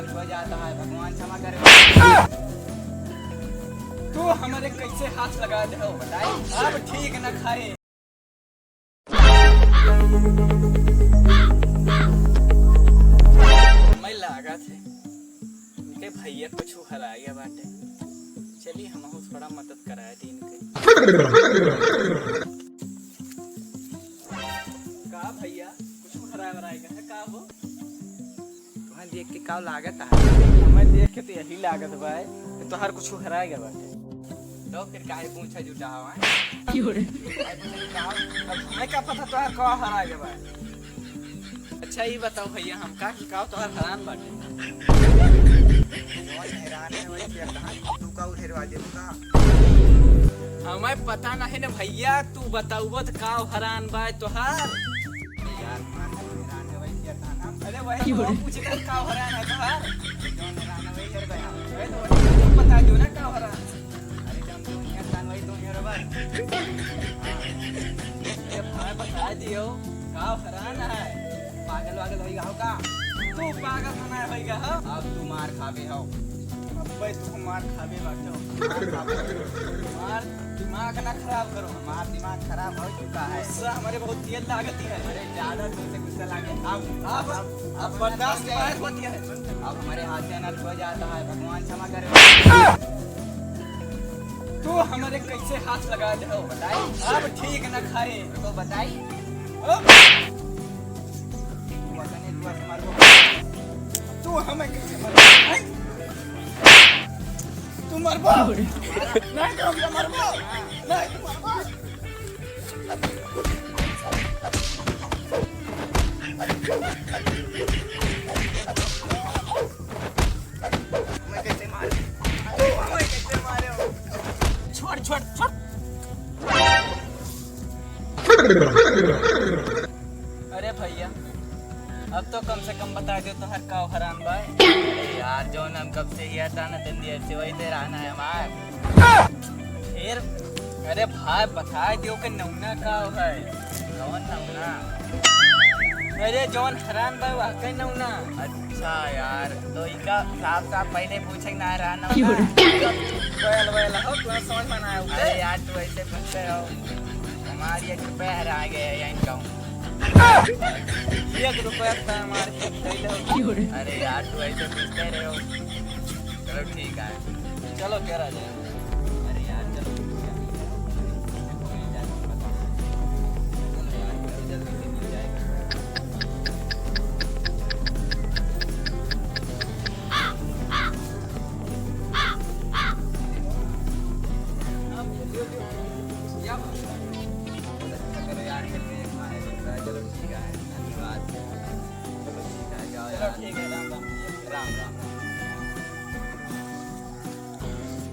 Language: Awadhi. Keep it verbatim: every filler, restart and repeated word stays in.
हो जाता है, भगवान क्षमा करे। तू हमरे कैसे हाथ लगा दे हो, बताई? अब ठीक न खाए। मैं लागत है, इनके भैया कुछ हराइया बाटे। चली, हमहू थोड़ा मदद कराए दी इनके। का भैया, कुछ हराए वराए का है का हो? तुम्हें देख के का लागत है? हमें देख के तो यही लागत बा कि तोहार कुछ हराए गए बाटे। तो फिर काहे पूछा जुटा हवा है? क्यों रे? काहे पूछा जुटा हवा? अब हमें का पता तोहार का हराए गए बा? अच्छा, ये बताओ भैया, हम का कि का तोहार हरान बाटे? जौन हरान है, वही क्या कहाँ? तू का उठेरवा दे, तू का? हमें पता नहीं ना भैया, तू बताउबो तो का हरान बा तोहार? अरे यार, मान ले, हरान है, वही क्या कहाँ? अरे वही तो हम पूछे थे, का हरान है तोहार? जौन हरान है, वही हर बया। अरे तो वही तो बता दो ना, का हरान? अरे जौन दुनिया खान, वही दुनिया रे बस। ये भाई बता दियो, का हरान है? पागल वागल होई गया हो का? तू पागल तो ना होई गया हो? अब तू मार खाबे हो। अबे तू मार खाबे बाटे हो। मार खाबे। मार दिमाग ना खराब करो। हमार दिमाग खराब हो चुका है। गुस्सा हमारे बहुत तेज लागती है। अरे ज्यादा तुमसे गुस्सा लागे। अब, अब, अब, अब बर्दाश्त नहीं होती है। अब हमारे हाथ से अनर्थ हो जाता है, भगवान क्षमा करे। तू हमारे कैसे हाथ लगा दे हो? बताई। अब ठीक न खाए। तो बताई। अब तू हमें कैसे मरबो? हैं? तू मरबो? नहीं तो हम मरबो। नहीं, तू मरबो। हमें कैसे मारे? तू हमें कैसे मारे हो? छोड़, छोड़, छोड़। अरे भैया, अब तो कम से कम बता दो तोहर का हरान बा। अरे यार, जौन हम कब से हिया ताना तंदी ऐसे वही दे रहना है हमार। फिर? अरे भाई, बता दियो कि नौना का है। कौन नौना? अरे जौन हरान बा, वह के नौना। अच्छा यार, तो इका साफ साफ पहिले पूछे ना रहा नौना। क्यों रे? बैल, बैल हो, तुम्हें समझ में ना आया, अरे उठे? यार, तू ऐसे पूछते हो। हमारी एक रुपया हरा गया है, या इनका हूँ। एक रुपया तो हमारे खेत गई हो। क्यों रे? अरे यार, तू ऐसे पूछते रहे हो। चलो ठीक है। चलो, क्या राजा? अरे यार, चलो, ठीक है। चलो यार, चलो, जल्दी से मिल जाएगा। क्या बात है? चलो यार, चलो, एक मारे बनता है। चलो, ठीक है, धन्यवाद। चलो, ठीक है, जाओ चलो, यार। ठीक है, राम राम। राम राम।